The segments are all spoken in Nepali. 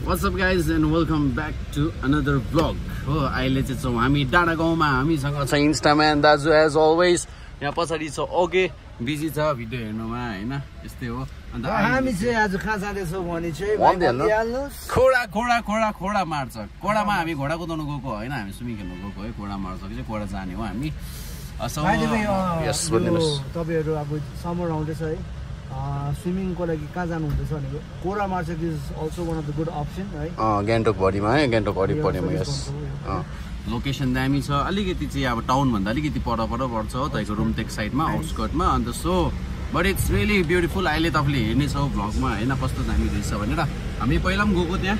What's up guys and welcome back to another vlog. हो अहिले चाहिँ छौं हामी डाँडा गाउँमा हामीसँग छ इन्स्टाम्यान दाजु एज अलवेज यहाँ पछाडी छ ओके बिजी छ भिडियो हेर्नुमा हैन यस्तै हो अन्त हामी चाहिँ आज कहाँ जाँदैछौं भने चाहिँ खोडा खोडा खोडा खोडा मार्छ खोडामा हामी घोडा कुदाउन गएको हैन हामी स्विमिङ खेल्न गएको है खोडा मार्छ कि चाहिँ खोडा जाने हो हामी यस भन्नुस् तपाईहरु अब समर आउँदैछ है स्विमिङ को लागि कहाँ जानु हुँदैछ भनेको खोडा मार्च is also one of the good option है गान्तोक भरिमा है गान्तोक भरिमा यस लोकेसन दामी छ अलिकति चाहिँ अब टाउन भन्दा अलिकति पर पर्छ हो तपाईको रुमटेक साइडमा आउटस्कर्टमा अन्त so but it's really beautiful अहिले तपाईले हेर्ने छ भ्लगमा हैन कस्तो दामी रहेछ भनेर हामी पहिला पनि गएको त्यहाँ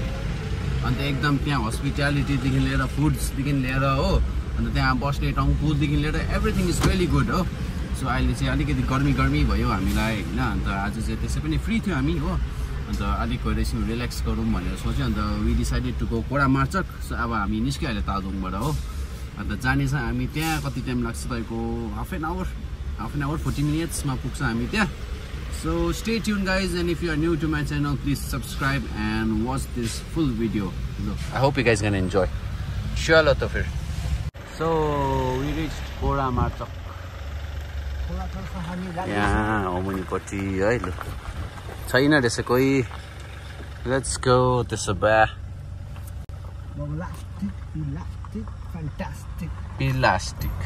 अन्त एकदम त्यहाँ हस्पिटालिटी देखि लिएर फुड्स देखि लिएर हो अन्त त्यहाँ बस्ने ठाउँ फुडदेखि लिएर एभ्रिथिङ इज रियली गुड हो सो अहिले चाहिँ अलिकति गर्मी भयो हामीलाई हैन अन्त आज चाहिँ त्यसै पनि फ्री थियो हामी हो अन्त अलिक एकछिन रिल्याक्स गरौँ भनेर सोच्यो अन्त वी डिसाइडेड टु गो खोडा मार्चक सो अब हामी निस्क्यो अहिले तादोङबाट हो अन्त जाने छ हामी त्यहाँ कति टाइम लाग्छ तपाईको हाफ एन आवर 40 मिनट्समा पुग्छ हामी त्यहाँ so stay tuned guys and if you are new to my channel please subscribe and watch this full video I hope you guys can enjoy चलो त फिर सो वी रिच खोडा मार्चक यहाँ मुनिपट्टि है ल छैन रहेछ कोही लेट्स गो त्यसो भए प्लास्टिक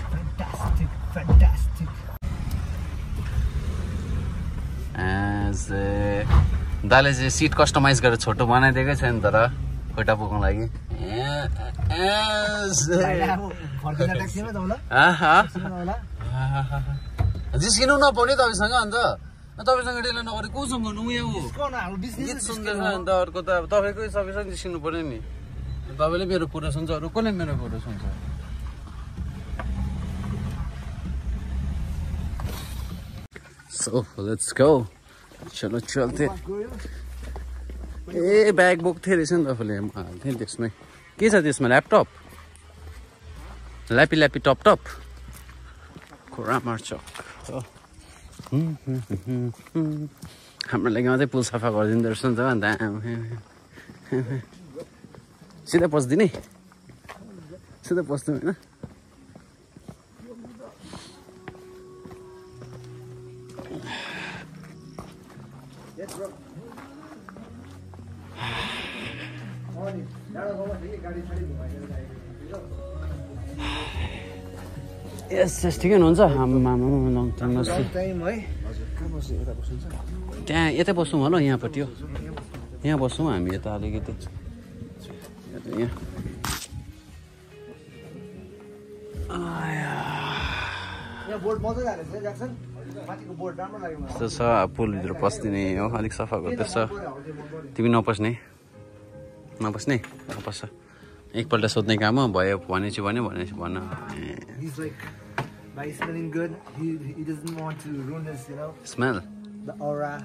दाले चाहिँ सिट कस्टमाइज गरेर छोटो बनाइदिएकै छ नि तर खोटा पुग्नु लागि जिस्किनु नपाउने तपाईसँग अन्त तपाईसँग डेलो नगरे कोसँग गर्नु गीत सुन्दैछ अन्त अर्को त अब तपाईँकै सबैसँग जिस्किनु पर्यो नि तपाईँले मेरो कुरा सुन्छ अरू कसले मेरो कुरा सुन्छ सो लेट्स गो चलो चल्थे ए ब्याग बोक्थेँ रहेछ नि तपाईँले हाल्थेँ त्यसमै के छ त्यसमा ल्यापटप ल्यापी टप खोडा मार्चक हाम्रो लागि मात्रै पुल सफा गरिदिँदो रहेछ नि त अन्त सिधै पस्दिने सिधै पस्दिउँ होइन यस यस ठिकै हुनुहुन्छ लङ टाइम त्यहाँ यतै बसौँ होला यहाँपट्टि हो यहाँ बसौँ हामी यता अलिकति यस्तो छ पुलभित्र पस्दिने हो अलिक सफा गर्दैछ तिमी नपस्ने पस्छ एकपल्ट सोध्ने काम हो भयो भनेपछि भन By smelling good, he doesn't want to ruin his, smell. The aura.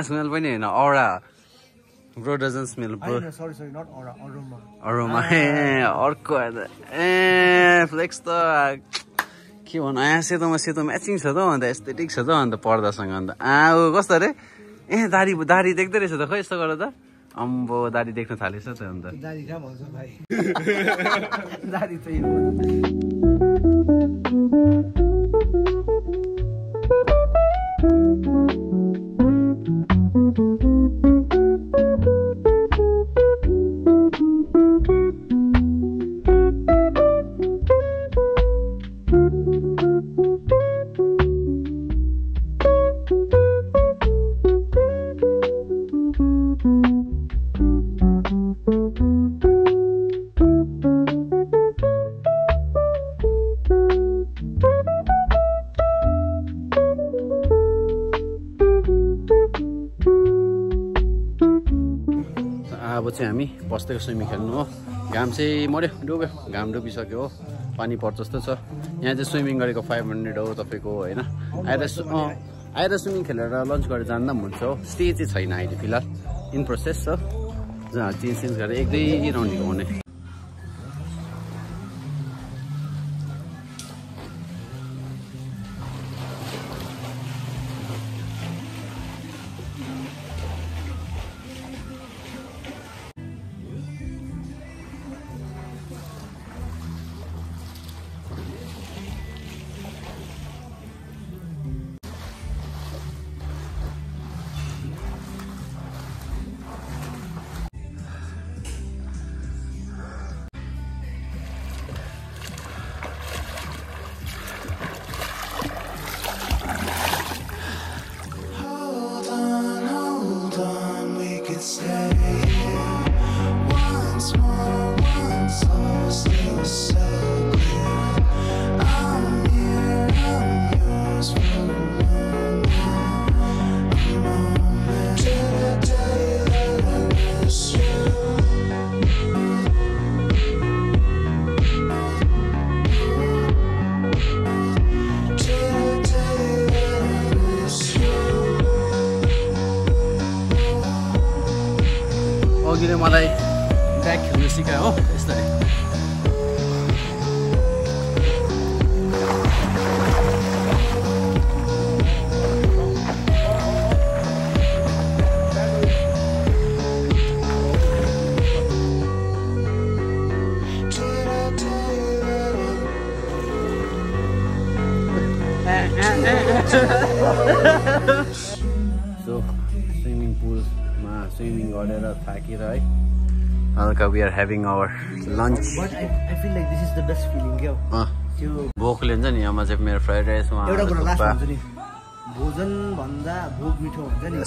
Smell पनि हैन aura. Bro doesn't smell bro. Sorry, not aura, aroma. Aroma. अर्को फ्लेक्स त के भन्नु सेतो म्याचिङ छ त अन्त एस्थेटिक छ त अन्त पर्दासँग अन्त कस्तो अरे दाढी देख्दै रहेछ त खै यस्तो गरेर त अम्बो दाढी देख्न थालेछ त अन्त दाढी कहाँ भन्छ भाइ दाढी त अब चाहिँ हामी बस्दैको स्विमिङ खेल्नु हो घाम चाहिँ मर्यो डुब्यो घाम डुबिसक्यो हो पानी पर्छ जस्तो छ यहाँ चाहिँ स्विमिङ गरेको 500 हो तपाईँको होइन आएर स्विमिङ खेलेर लन्च गरेर जान्दा पनि हुन्छ हो स्टे चाहिँ छैन अहिले फिलहाल इन प्रोसेस छ जहाँ चेन्ज गरेर 1-2 राउन्ड घुमाउने अघिले मलाई ब्याग खेल्नु सिकायो हो यसरी So, swimming pool swimming गरेर थाकेर है हल्का we are having our lunch. But I feel like this is the best feeling क्या त्यो भोकले हुन्छ नि यहाँमा चाहिँ मेरो फ्राइड राइसमा एउटा कुरा लास्ट हुन्छ नि भोजन भन्दा भोक मिठो हुन्छ नि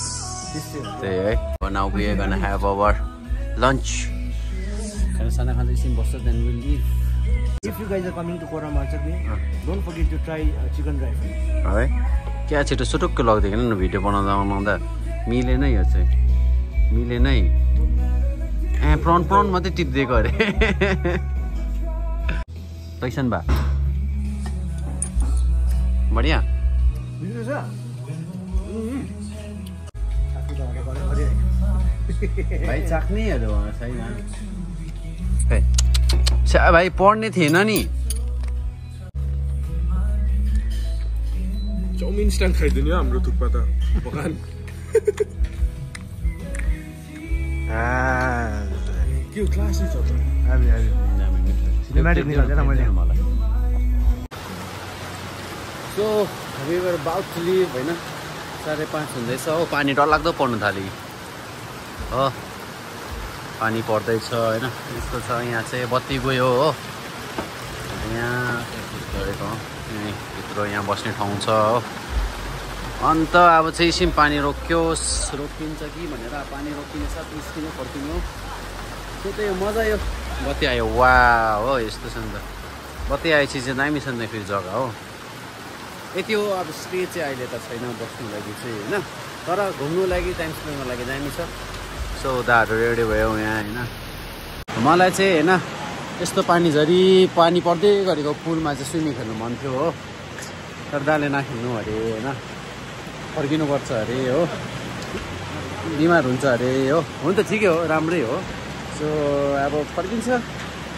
त्यस्तै हो त्यही है now we are gonna have our lunch खाना खाँदै एकछिन बस्छ then we'll leave. If you guys are coming to Kora Marchak, don't forget to try chicken dry fry. है क्या छिटो सुटुक्क लाग्दैन न भिडियो बनाउँदा मिलेन यो चाहिँ मिलेन है प्रन मात्रै टिप्दिएको अरे कैसन बा बढिया भाइ चाख्नेहरू छैन भाइ पढ्ने थिएन नि चाउमिन स्ट्यान्ड खाइदिने हो हाम्रो थुक्पा त भगवान के क्लासै छ त सिनेम्याटिक निकाल्दैन मैले मलाई सो हामी वर अबाउट टु लिभ हैन 5:30 हुँदैछ हो पानी डरलाग्दो पर्न थाल्यो हो पानी पर्दैछ हैन यस्तो छ यहाँ चाहिँ बत्ती गयो हो यहाँ गरेको भित्र यहाँ बस्ने ठाउँ छ हो अन्त अब चाहिँ एकछिन पानी रोकिन्छ कि भनेर पानी रोकिने साथ निस्किनु फर्किनु हो त्यो त यो मजा यो बत्ती आयो वा हो यस्तो छ नि त बत्ती आएपछि चाहिँ दामी छ नि त फेरि जग्गा हो यति हो अब स्टे चाहिँ अहिले त छैन बस्नु लागि चाहिँ होइन तर घुम्नु लागि टाइम स्पेन्डको लागि दामी छ सो दाहरू रेडी भयो यहाँ होइन मलाई चाहिँ होइन यस्तो पानी पर्दै गरेको पुलमा चाहिँ स्विमिङ खेल्नु मन थियो हो तर दाले नखेल्नु अरे होइन फर्किनुपर्छ अरे हो बिमार हुन्छ अरे हो हुन त ठिकै हो राम्रै हो सो अब फर्किन्छ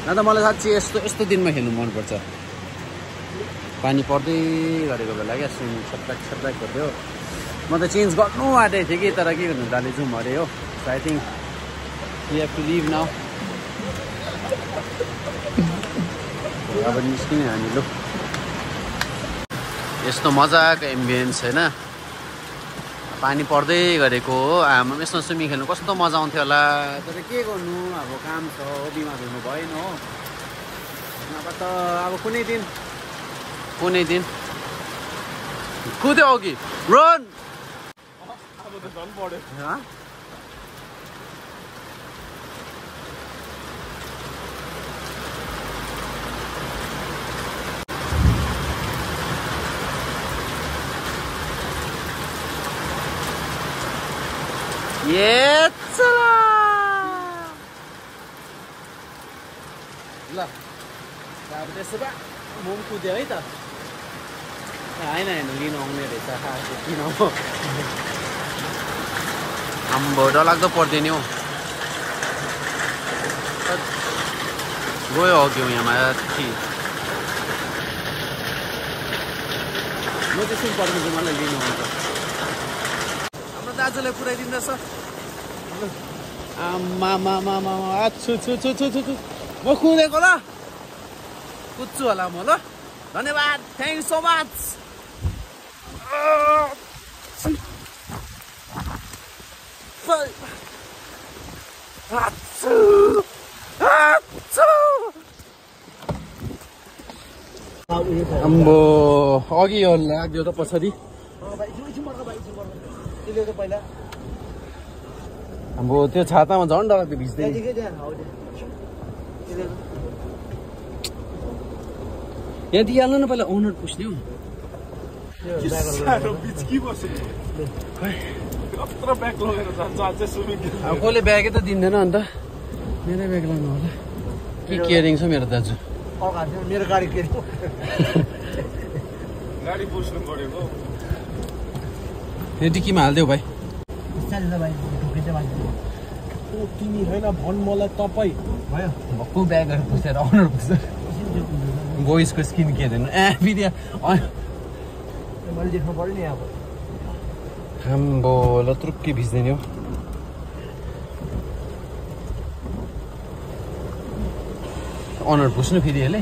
न त मलाई साँच्चै यस्तो दिनमा खेल्नु मनपर्छ पानी पर्दै गरेको बेला क्या स्विमिङ छट्टाक गर्थ्यो म त चेन्ज गर्नु आँटेको थिएँ कि तर के गर्नु दाले जाउँ अरे हो so I think we have to leave now अब निस्किने हामी लु यस्तो मजाको एम्बियन्स होइन पानी पर्दै गरेको हो हाम्रो यसमा स्विमिङ खेल्नु कस्तो मजा आउँथ्यो होला तर के गर्नु अब काम छ हो बिमार हुनु भएन हो नभए त अब कुनै दिन कुद्यो अघि रन अब त झन् पढ्यो चला ल अब त्यसो भए म पनि कुद्यो है त होइन लिनु आउने रहेछ किन हो आम्बो डरलाग्दो पर्दैन हौ गयो अघि यहाँ माथि म त्यसै पर्नु चाहिँ मलाई लिनु आउँछ हाम्रो दाजुले पुऱ्याइदिँदैछ आमा छु म कुदेको ल कुद्छु होला म ल धन्यवाद थ्याङ्क सो मच अम्बो अघि हो लाग्यो त पछाडि अब त्यो छातामा झन् डर त्यो भिज्दै यहाँ दिइहाल्नु न पहिला ओनर पुछ्ने हो अब कसले ब्यागै त दिँदैन अन्त मेरै ब्याग लानु होला के केयरिङ छ मेरो दाजु मेरो गाडी के गाडी पुस्नु परेको त्यो डिक्कीमा हालिदेऊ भाइ तिमी होइन भन् मलाई तपाईँ भयो भक्कु ब्यागहरू पुसेर ओनर पुस्छ बोइसको स्किन के दिनु फेरि मैले देख्नु पऱ्यो नि अब आम्बो लत्रुक्कै भिज्दैन हो ओनर पुस्नु फेरि यसले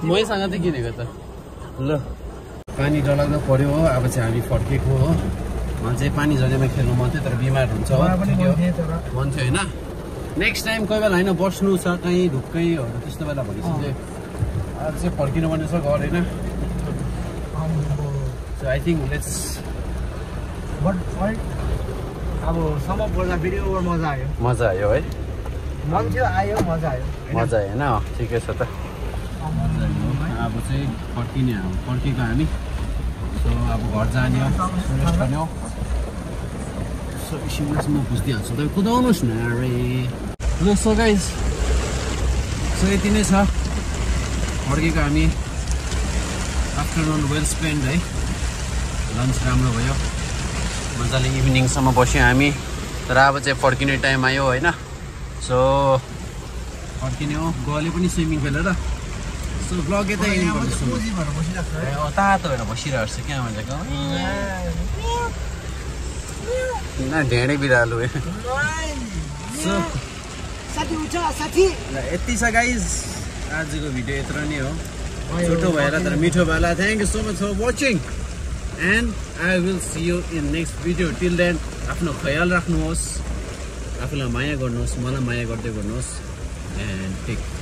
मैसँग चाहिँ किनेको त ल पानी डलाउँदा पर्यो हो अब चाहिँ हामी फर्केको हो मलाई चाहिँ पानी झरीमा खेल्नु मन थियो तर बिमार हुन्छ हो मन थियो होइन नेक्स्ट टाइम कोही बेला होइन बस्नु छ कहीँ ढुक्कैहरू त्यस्तो बेला भनेपछि चाहिँ अब चाहिँ फर्किनु पर्ने छ घर होइन so I think let's but अब सम्म बोल्दा भिडियो मजा आयो मजा आयो है मन थियो आयो मजा आयो मजा आयो होइन ठिकै छ त मजा आयो अब चाहिँ फर्किने फर्केको हामी सो अब घर जाने हो रेस्ट गर्ने हो सो एकछिनमा म बुझिदिइहाल्छु तपाईँ कुदाउनुहोस् न अरे ल सो गाइस सो यति नै छ फर्केको हामी आफ्टरनुन वेल स्पेन्ड है लन्च राम्रो भयो मजाले इभिनिङसम्म बस्यौँ हामी तर अब चाहिँ फर्किने टाइम आयो होइन सो फर्किने हो गले पनि स्विमिङ खेलेर सो ब्लग यतै तातो भएर बसिरहेको छ क्या भनेको ढेँडै बिरालो यति छ गाइज आजको भिडियो यत्रो नै हो छोटो भएर तर मिठो भएर thank you so much for watching and I will see you in next video till then आफ्नो ख्याल राख्नुहोस् आफूलाई माया गर्नुहोस् मलाई माया गर्दै गर्नुहोस् एन्ड टेक